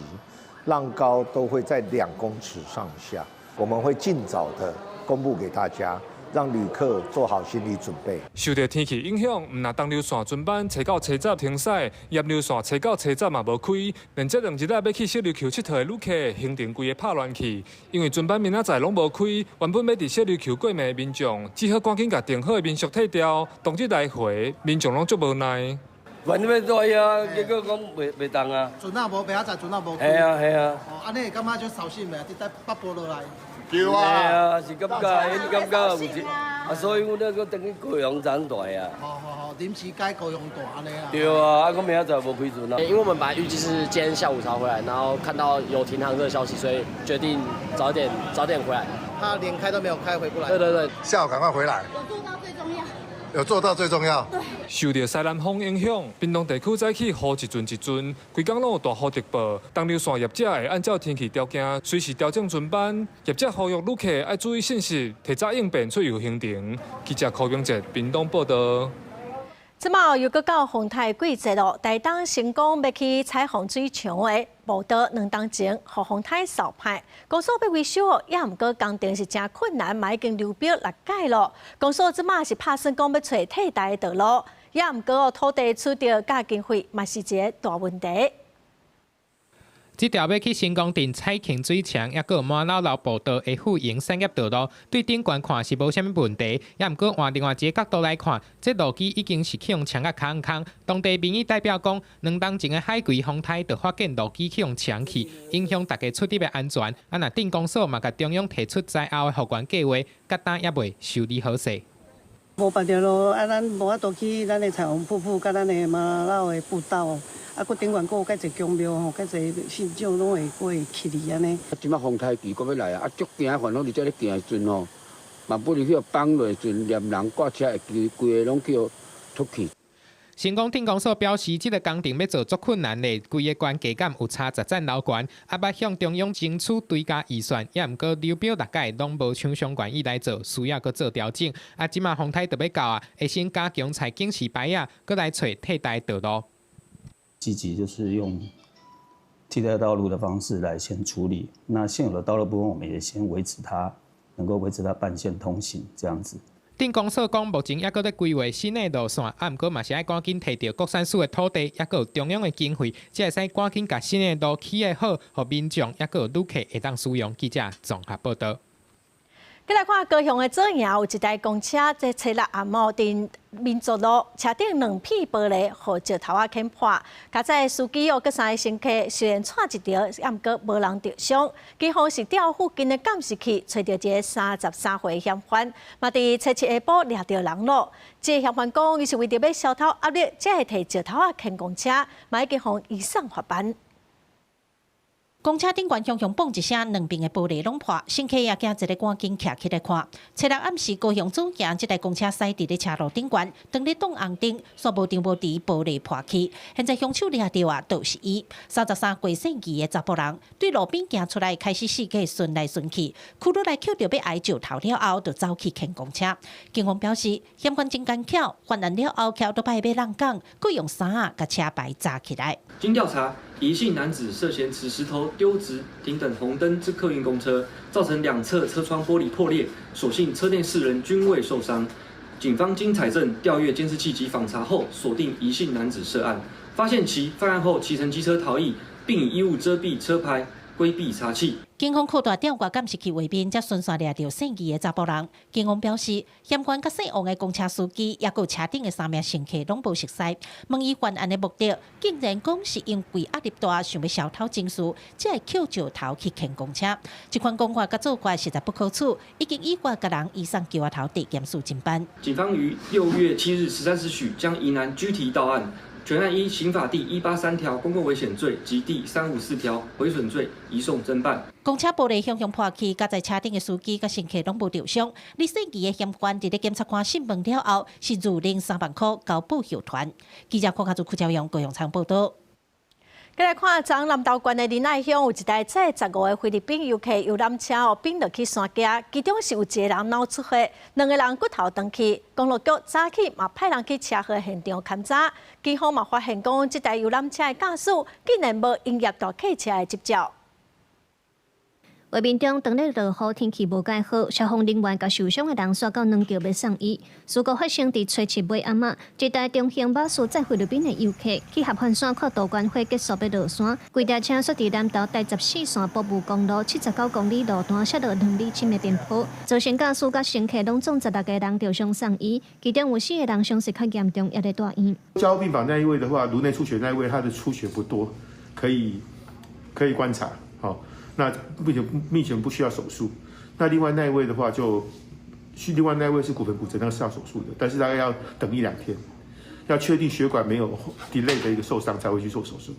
浪高都會在2公尺上下。我們會盡早的公布給大家，讓旅客做好心理準備。受著天氣影響，毋但東琉線船班初九、初十停駛，鹽琉線初九、初十嘛無開，連這兩日仔欲去小琉球𨑨迌的旅客，行程規个拍亂去，因為船班明仔載攏無開，原本欲佇小琉球過暝的民眾，只好趕緊共訂好的民宿退掉，當日來回，民眾攏足無奈。原本欲蹛啊，結果講袂當啊。船仔無，明仔載船仔無開。係啊係啊。哦，按呢會感覺足掃興袂？佇北部落來。對啊。係啊，是感覺，𪜶感覺有一啊，所以阮咧閣轉去高雄長大啊。好好好，臨時改高雄大按呢啊。對啊，啊，講明仔載無開船啊。因為我們本來預計是今天下午才回來，然後看到有停航這個消息，所以決定早點回來。他連開都沒有開，回不來。對對對，下午趕快回來。有做到最重要。有做到最重要。對。受著西南風影響，屏東地區早起雨一陣一陣，規工攏有大雨特報。東琉線業者會按照天氣條件，隨時調整船班。業者呼籲旅客愛注意信息，提早應變出遊行程。記者柯明哲屏東報道。這馬又閣到風颱季節咯，台東成功欲起彩虹水牆的步道兩冬前，予風颱掃歹，公所欲維修，也毋過工程是誠困難，嘛已經流標六擺咯。公所這馬是拍算講欲揣替代的道路，也毋過土地取得佮經費嘛是一个大問題。這條欲去成功鎮彩虹水牆，抑閣有滿老老步道的富盈產業道路，對頂懸看是無啥物問題，也毋過換另外一个角度來看，這路基已經是去予衝甲空空。當地民意代表講，兩冬前的海葵風颱就發現路基去予衝去，影響大家出入的安全。啊，若鎮公所嘛共中央提出災後的復原計劃，佮今猶未修理好勢。無別條路，啊，咱無法度去咱的彩虹瀑布，佮咱的瑪瑙的步道，啊，閣頂懸閣有遮濟宮廟吼，遮濟信眾攏會過去哩按呢。啊，這擺風颱期閣欲來啊，啊，足驚煩惱，佇遮咧行的時陣吼，嘛不如去予放落的時陣，連人掛車會規規个攏去予脫去。成功鎮公所表示，這个工程欲做足困難的，規个關加減有差十層樓懸，啊，捌向中央爭取追加預算，也毋過流標六擺攏無廠商願意來做，需要閣做調整。啊，這馬風颱就欲到啊，會先加強採警示牌仔，閣來揣替代道路。積極就是用替代道路的方式來先處理，那現有的道路部分，我們也先維持它，能夠維持它半線通行這樣子。鎮公所講，目前猶閣咧規劃新的路線，啊，毋過嘛是愛趕緊提著國產署的土地，猶閣有中央的經費，才會使趕緊共新的路起得好，予民眾猶閣有旅客會當使用。記者綜合報導。繼來看高雄的左營有一台公車，佇初六暗暝佇民族路車頂兩片玻璃，予石頭仔掀破。駕駛司機哦，閣三个乘客雖然掣一著，猶毋過無人著傷。警方是調附近的監視器，揣著一个33歲嫌犯，嘛佇初七下晡掠著人囉。這个嫌犯講，伊是為著欲消透壓力，才會提石頭仔掀公車，嘛已經予移送法辦。公車頂懸響響嘣一聲，兩邊的玻璃攏破，乘客也驚一个趕緊徛起來看。初六暗時，高雄左營這台公車駛佇咧車路頂懸，當咧擋紅燈，煞無定無佇玻璃破去。現在兇手掠著啊，就是伊，33歲姓余的查埔人，對路邊行出來，開始四界巡來巡去，趺落來抾著欲挨石頭了後，就走去掀公車。警方表示，嫌犯真奸巧，犯案了後，騎歐多擺欲挵工，閣用衫仔共車牌紮起來。經調查，疑姓男子涉嫌持石頭丟擲停等紅燈之客運公車，造成兩側車窗玻璃破裂，所幸車內四人均未受傷。警方經採證、調閱監視器及訪查後，鎖定疑姓男子涉案，發現其犯案後騎乘機車逃逸，並以衣物遮蔽車牌，規避查緝。警方擴大調閱監視器畫面，才循線掠著姓余的查埔人。警方表示，嫌犯佮姓王的公車司機，抑閣有車頂的三名乘客攏無熟似。問伊犯案的目的，竟然講是因為壓力大，想欲消透情緒，才會抾石頭去掀公車。這款講法佮做法實在不可取，已經依法共人移送橋仔頭地檢署偵辦。警方於6月7日13時許將疑男拘提到案。全案依刑法第183條公共危險罪及第354條毀損罪移送偵辦。公車玻璃響響破去，駕在車頂的司機佮乘客攏無著傷。而姓余的嫌犯佇咧檢察官訊問了後，是自認3萬箍交保育團。記者郭家祖、柯昭陽、高永昌報導。繼來看，昨南投縣的仁愛鄉有一台載15个菲律賓遊客遊覽車哦，反落去山腳，其中是有一個人腦出血，兩個人骨頭斷去。公路局早起嘛派人去車禍現場勘查，警方嘛發現講，這台遊覽車的駕駛竟然無營業大客車的執照。畫面中，當咧落雨，天氣無蓋好，消防人員共受傷的人徙到軟橋欲送醫。事故發生佇初七尾暗仔，這台中型巴士載菲律賓的遊客去合歡山看杜鵑花結束欲落山，規台車煞佇南投台14線埔霧公路79公里路段摔落2米深的邊坡，造成駕駛佮乘客攏總16個人著傷送醫，其中有四個人傷勢較嚴重，猶咧住院。加護病房那一位的話，顱內出血那一位，他的出血不多，可以觀察，好。那目前不需要手術。那另外那一位的話就，是另外那一位是骨盆骨折，那個是要手術的，但是大概要等一兩天，要確定血管沒有 delay 的一個受傷才會去做手術。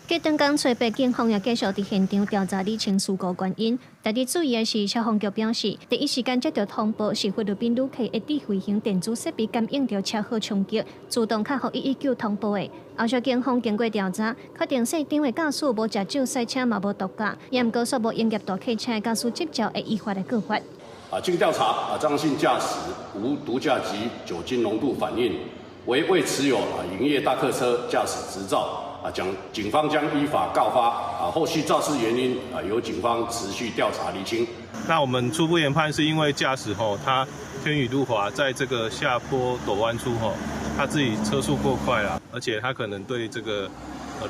隔頓工初八，警方也繼續佇現場調查釐清事故原因。值得注意的是，消防局表示，第一時間接到通報是菲律賓旅客的智慧型電子設備感應著車禍衝擊，自動敲予119通報的。後續警方經過調查，確定現場的駕駛無食酒賽車嘛無毒駕，也毋過煞無營業大客車駕駛執照會依法來告發。啊，經調查，啊張姓駕駛無毒駕及酒精濃度反應，為未持有啊營業大客車駕駛執照。啊，將警方將依法告發。啊，後續肇事原因啊，由警方持續調查釐清。那我們初步研判是因為駕駛吼，他天雨路滑，在這個下坡陡彎處吼，他自己車速過快了，而且他可能對這個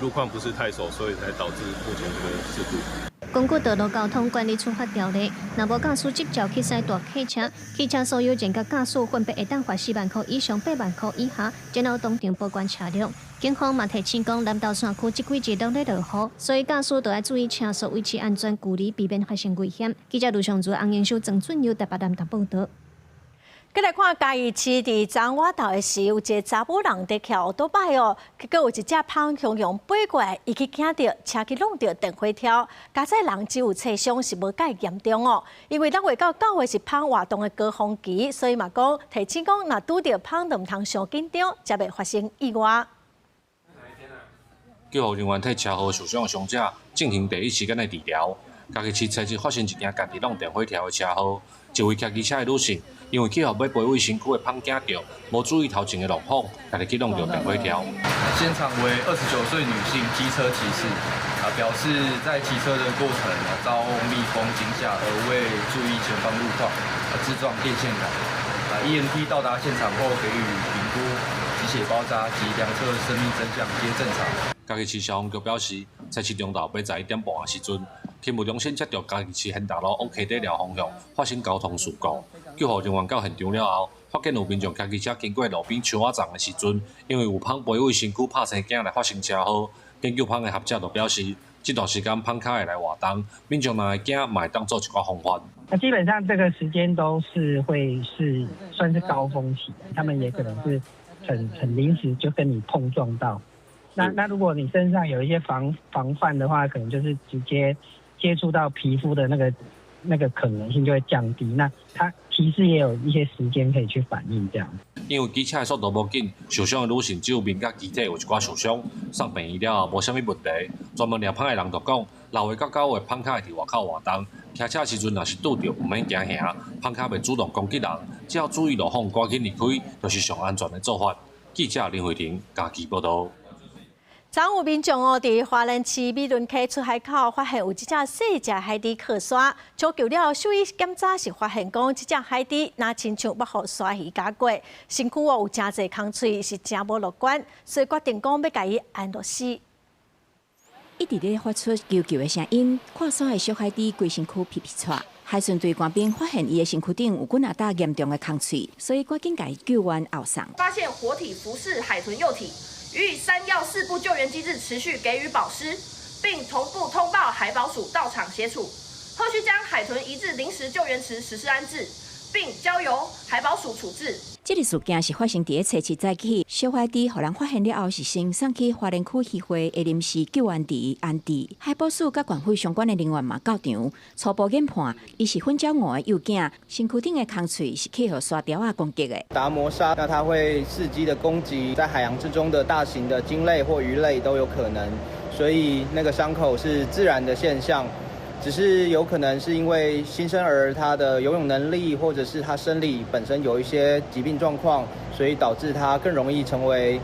路況不是太熟，所以才導致目前這個事故。根據道路交通管理處罰條例，若無駕駛執照去駛大客車，汽車所有權佮駕駛分別會當罰4萬箍以上8萬箍以下，然後當場保管車輛。警方嘛提醒講，南投山區這幾日攏咧落雨，所以駕駛都愛注意車速，維持安全距離，避免發生危險。記者盧尚如、洪英秀、曾俊佑台北南投報導。繼來看嘉義市佇昨晚頭的時，有一个查某人佇騎歐多擺哦，結果有一隻蜂雄雄飛過來，伊去驚著，車去挵著電火柱，佳哉人只有擦傷，是無蓋嚴重哦。因為6月到9月是蜂活動的高峰期，所以嘛講提醒講，若拄著蜂就毋通傷緊張，才袂發生意外。救護人員替車禍受傷的傷者進行第一時間的治療。嘉義市初一發生一件家己挵電火柱的車禍，一位騎機車的女性，因為去予欲飛位身軀的蜂驚著，無注意頭前的路況，家己去挵著電火柱。現場為29歲女性機車騎士，啊，表示在騎車的過程遭蜜蜂驚嚇而未注意前方路況，啊，自撞電線桿。EMT 到達現場後給予評估，止血包紮及量測生命徵象皆正常。嘉義市消防局表示，初七中晝欲11點半的時陣，勤務中心接著嘉義市賢達路往溪底寮方向發生交通事故，救護人員到現場了後，發現有民眾騎機車經過路邊樹仔叢的時陣，因為有蠓飛位身軀拍生驚來發生車禍。研究蠓的學者就表示，這段時間蠓較會來活動，民眾若會驚，嘛會當做一寡防範。那基本上這個時間都是會是算是高峰期，他們也可能是很臨時就跟你碰撞到。那如果你身上有一些防範的話，可能就是直接接觸到皮膚的那個可能性就會降低。那它其實也有一些時間可以去反應這樣。因為機車的速度無緊，受傷的女性只有面佮肢體有一寡受傷，送病院了後無啥物問題。專門掠蠓的人就講，6月到9月蠓較會佇外口活動，騎車時陣若是拄著，毋免驚嚇，蠓較袂主動攻擊人，只要注意路況，趕緊離開，就是上安全的做法。記者林慧婷嘉義報導。昨有民眾哦，佇花蓮市美崙溪出海口發現有一隻細隻海豬囥沙，搶救了獸醫檢查是發現講，這隻海豬若親像欲予鯊魚咬過，身軀哦有誠濟空喙，是誠無樂觀，所以決定講欲共伊安樂死。一直咧發出求救的聲音，看沙的小海豬規身軀皮皮剉。海巡隊官兵發現伊的身軀頂有幾若搭嚴重的空喙，所以趕緊共伊救援後送。發現活體福氏海豚幼體，予以3幺4不救援機制持續給予保濕，並同步通報海保署到場協處，後續將海豚移至臨時救援池實施安置，並交由海保署處置。這個事件是發生佇咧初七早起，小海豬予人發現了後，是先送去花蓮區漁會的臨時救援池安置。海保署佮縣府相關的人員嘛到場，初步研判，伊是粉鳥鼯的幼囝，身軀頂的空喙是去予鯊鼬仔攻擊的。達摩鯊，那它會伺機的攻擊在海洋之中的大型的鯨類或魚類都有可能，所以那個傷口是自然的現象。只是有可能是因為新生兒他的游泳能力，或者是他生理本身有一些疾病狀況，所以導致他更容易成為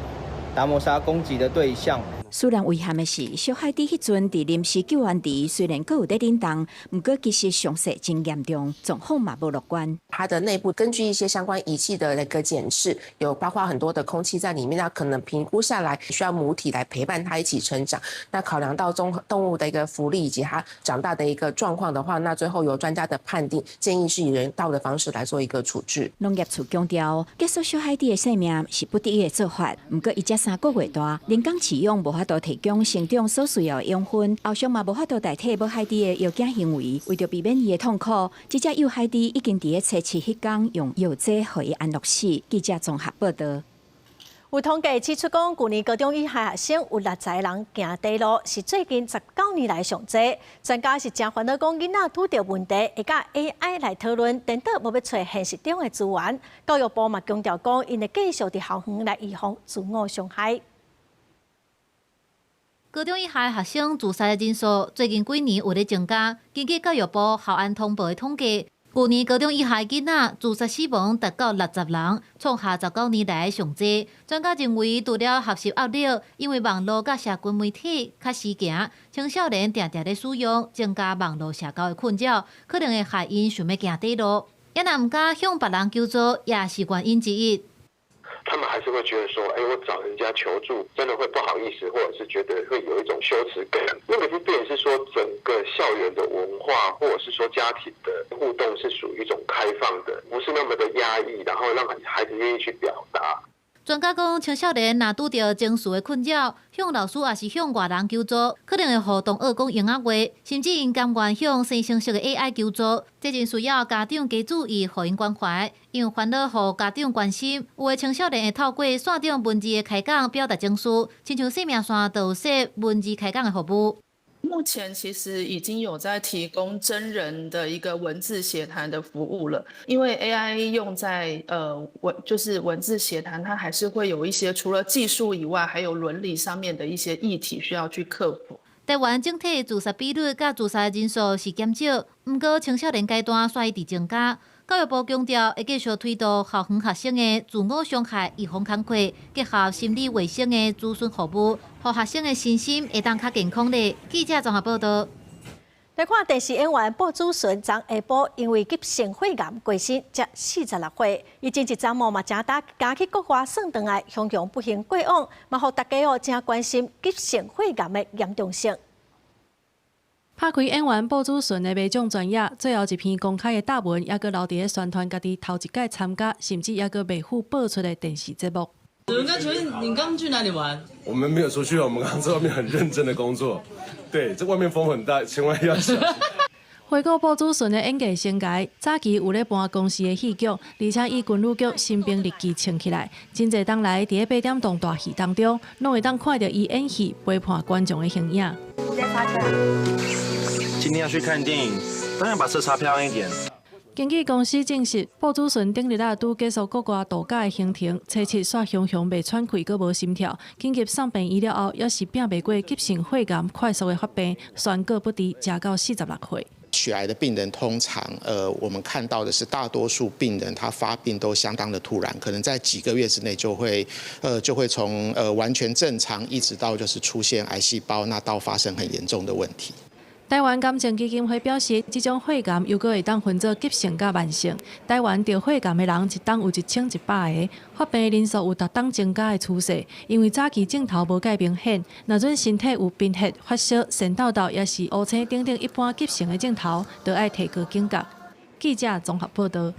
達摩鯊攻擊的對象。雖然遺憾的是，小海豬彼陣佇臨時救援池雖然閣有咧振動，毋過其實傷勢真嚴重，狀況嘛無樂觀。它的內部根據一些相關儀器的那個檢視，有包括很多的空氣在裡面，那可能評估下來需要母體來陪伴它一起成長。那考量到綜合動物的一個福利以及它長大的一個狀況的話，那最後由專家的判定，建議是以人道的方式來做一個處置。農業處強調，結束小海豬的生命是不得已的做法，毋過伊才3個月大，人工飼養無法度提供成長所需要的養分，後續嘛無法度代替母海豬的搖囝行為。為著避免伊的痛苦，這隻幼海豬已經佇咧初七彼工用藥劑予伊安樂死。記者綜合報導。有統計指出，講舊年高中以下學生有60人行短路，是最近19年來上濟。專家是誠煩惱，講囡仔拄著問題會佮 AI 來討論，顛倒無欲揣現實中的資源。教育部嘛強調講，𪜶會繼續佇校園來預防自我傷害。高中以下學生自殺的人數最近幾年有咧增加。根據教育部校安通報的統計，舊年高中以下囡仔自殺死亡達到60人，創下19年來上濟。專家認為，除了學習壓力，因為網路佮社群媒體較時行，青少年定定咧使用，增加網路社交的困擾，可能會害𪜶想欲行短路。也若毋敢向別人求助，也是原因之一。他們還是會覺得說，哎，我找人家求助，真的會不好意思，或者是覺得會有一種羞恥感。那個就變成是說，整個校園的文化，或者是說家庭的互動，是屬於一種開放的，不是那麼的壓抑，然後讓孩子願意去表達。專家講，青少年若拄著情緒的困擾，向老師抑是向外人求助，可能會予同學講閒仔話，甚至𪜶甘願向生成式的 AI 求助。這真需要家長加注意，予𪜶關懷，因為煩惱予家長關心。有的青少年會透過線頂文字的開講表達情緒，親像生命線就有設文字開講的服務。目前其實已經有在提供真人的一個文字協談的服務了，因為 AI 用在文就是文字協談，它還是會有一些除了技術以外，還有倫理上面的一些議題需要去克服。台灣整體自殺比率佮自殺人數是減少，毋過青少年階段煞一直增加。教育部強調，會繼續推動校園學生的自我傷害預防工課，結合心理衛生的諮詢服務，予學生的身心會當較健康咧。記者綜合報導。來看電視演員布祖純昨下晡因為急性血癌過身，才46歲。伊前一陣嘛正焦急去國外耍轉來，雄雄不幸過往，嘛予大家哦誠關心急性血癌的嚴重性。拍開演員布祖純的民眾專頁，最後一篇公開的貼文，猶閣留佇咧宣傳家己頭一擺參加，甚至猶閣袂赴播出的電視節目。那請問你剛去哪裡玩？我們沒有出去，我們剛剛在外面很認真的工作。對，這外面風很大，千萬要小心。回顧布祖純的演藝生涯，早期有咧搬公視的戲劇，而且以軍旅劇《新兵日記》唱起來。真濟冬來，佇咧八點檔大戲當中，攏會當看著伊演戲陪伴觀眾的形影。今天要去看電影，當然把車擦漂亮一點。經紀公司證實，布祖純頂日仔拄結束國外度假的行程，初七煞雄雄袂喘氣，閣無心跳，緊急送病院了後，猶是拚袂過急性血癌快速的發病，宣告不治，食到46歲。血癌的病人通常，我們看到的是大多數病人他發病都相當的突然，可能在幾個月之內就會從完全正常，一直到就是出現癌細胞，那到發生很嚴重的問題。台灣癌症基金會表示，這種血癌猶閣會當分做急性佮慢性。台灣著血癌的人一冬有1100個，發病人數有逐冬增加的趨勢。因為早期症頭無蓋明顯，若準身體有貧血、發燒、腺痘痘，抑是烏青等等一般急性的症頭，就愛提高警覺。記者綜合報道。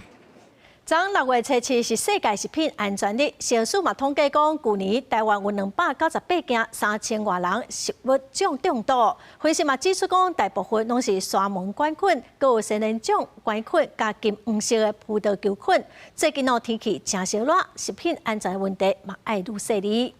昨6月初7是世界食品安全日，食藥署嘛統計講，舊年台灣有298件3000外人食物中中毒。分析嘛指出講，大部分攏是沙門桿菌、閣有仙人掌桿菌佮金黃色的葡萄球菌。最近哦天氣誠燒熱，食品安全問題嘛愛愈細膩。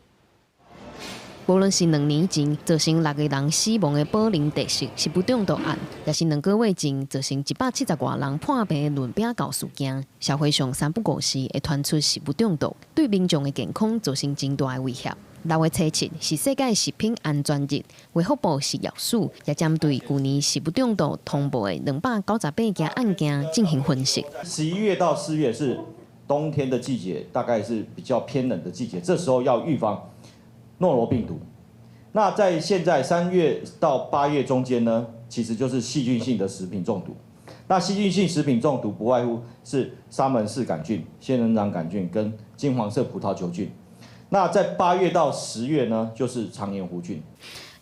無論是2年前造成六個人死亡的寶林特色食物中毒案，抑是2個月前造成170外人破病的潤餅猴事件，社會上三不五時會傳出食物中毒，對民眾的健康造成真大的威脅。6月初7是世界食品安全日，衛福部食藥署也針對舊年食物中毒通報的298件案件進行分析。11月到4月是冬天的季節，大概是比較偏冷的季節，這時候要預防諾羅病毒。那在現在3月到8月中間呢，其實就是細菌性的食品中毒。那細菌性食品中毒不外乎是沙門氏桿菌、仙人掌桿菌跟金黃色葡萄球菌。那在8月到10月呢，就是腸炎弧菌。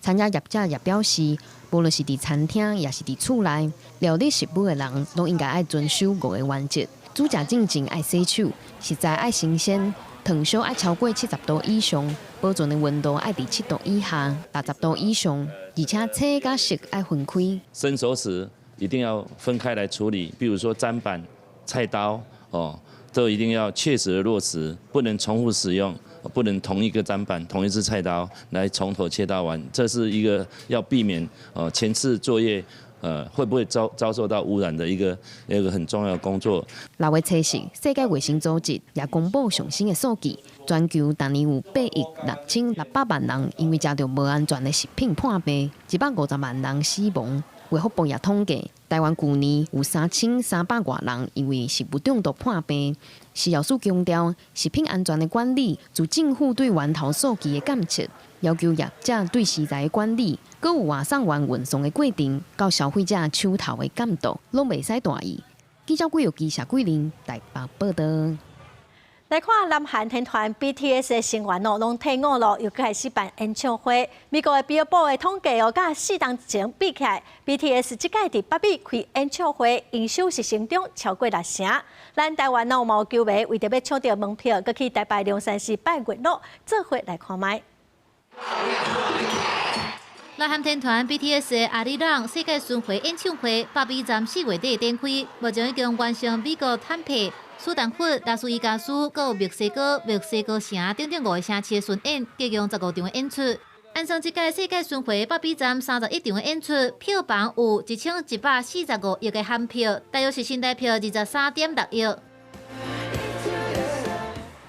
餐飲業者也表示，無論是佇餐廳，抑是佇厝內料理食物的人，攏應該愛遵守五个原則：煮食進前愛洗手，食材愛新鮮，燙燒愛超過70度以上，保存的溫度愛佇7度以下，60度以上，而且切佮食愛分開。生熟食一定要分開來處理，比如說砧板、菜刀，哦，都一定要切實的落實，不能重複使用。不能同一個砧板、同一支菜刀來從頭切到完，這是一個要避免前次作業會不會遭受到污染的一個很重要的工作。6月初四，世界衛生組織也公布上新的數據，全球逐年有8億6600萬人因為食著無安全的食品破病，150萬人死亡。衛福部也統計，台灣舊年有3300外人因為食物中毒破病。食藥署強調，食品安全的管理，自政府對源頭數據的監測，要求業者對食材的管理，閣有外送員運送的過程，到消費者手頭的監督，攏袂使大意。記者郭玉基、謝桂玲台北報道。來看南韓天團 BTS 的成員哦，攏退伍咯，又開始辦演唱會。美國的 Billboard 的統計哦，佮4冬前比起來，BTS 這屆佇北美開演唱會，營收是成長超過六成。咱台灣哦，嘛有球迷為著欲搶著門票，閣去台北龍山寺拜月老，做伙來看覓。南韓天團 BTS 的阿里郎世界巡迴演唱會，北美站4月底展開，目前已經完成美國坦帕、斯坦福、拉斯維加斯、閣有墨西哥、墨西哥城等等五个城市的巡演，共15場演出。按算這屆世界巡迴北美站31場的演出，票房有1145億的含票，大約是新台票23.6億。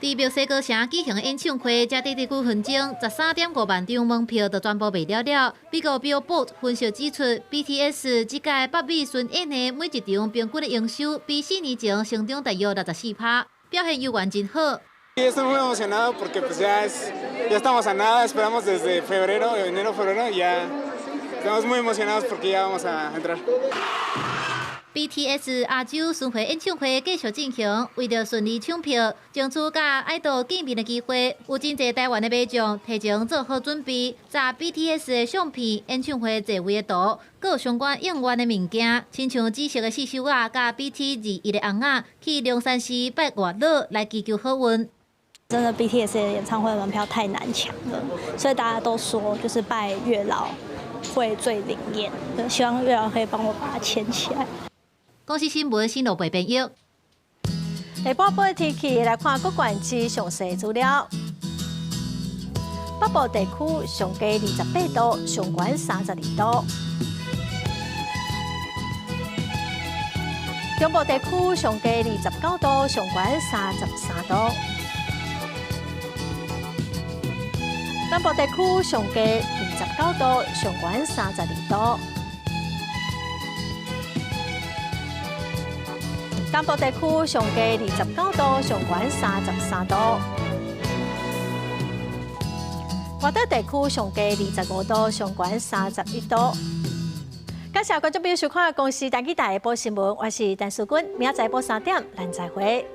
佇墨西哥城舉行的演唱會，才短短幾分鐘，13.5萬張門票就全部賣了了。美國 Billboard 分析指出，BTS 這屆北美巡演的每一場平均的營收，比4年前成長大約64%，表現猶原真好。 Estoy muy emocionado porque pues ya estamos a nada, esperamos desde febrero, enero, febrero y ya Estamos muy emocionados porque ya vamos a entrar. BTS 亞洲巡迴演唱會繼續進行，為著順利搶票，爭取佮愛豆見面的機會，有真濟台灣的民眾提前做好準備，查 BTS 的相片、演唱會座位的圖，閣有相關應援的物件，親像紫色的刺繡仔，佮 BT21的尪仔，去龍山寺拜月老來祈求好運。真的 BTS 的演唱會門票太難搶了，所以大家都說就是拜月老會最靈驗，希望月老可以幫我把它牽起來。公視新聞新羅北編譯。下半晡天氣來看各縣市詳細資料。北部地區上低28度，上懸32度。中部地區上低29度，上懸33度。南部地區上低29度，上懸32度。東部地區上低29度，上懸33度。外島地區上低25度，上懸31度。感謝觀眾朋友收看《公視台語台》報新聞，我是陳淑君，明仔載晡3點，咱再會。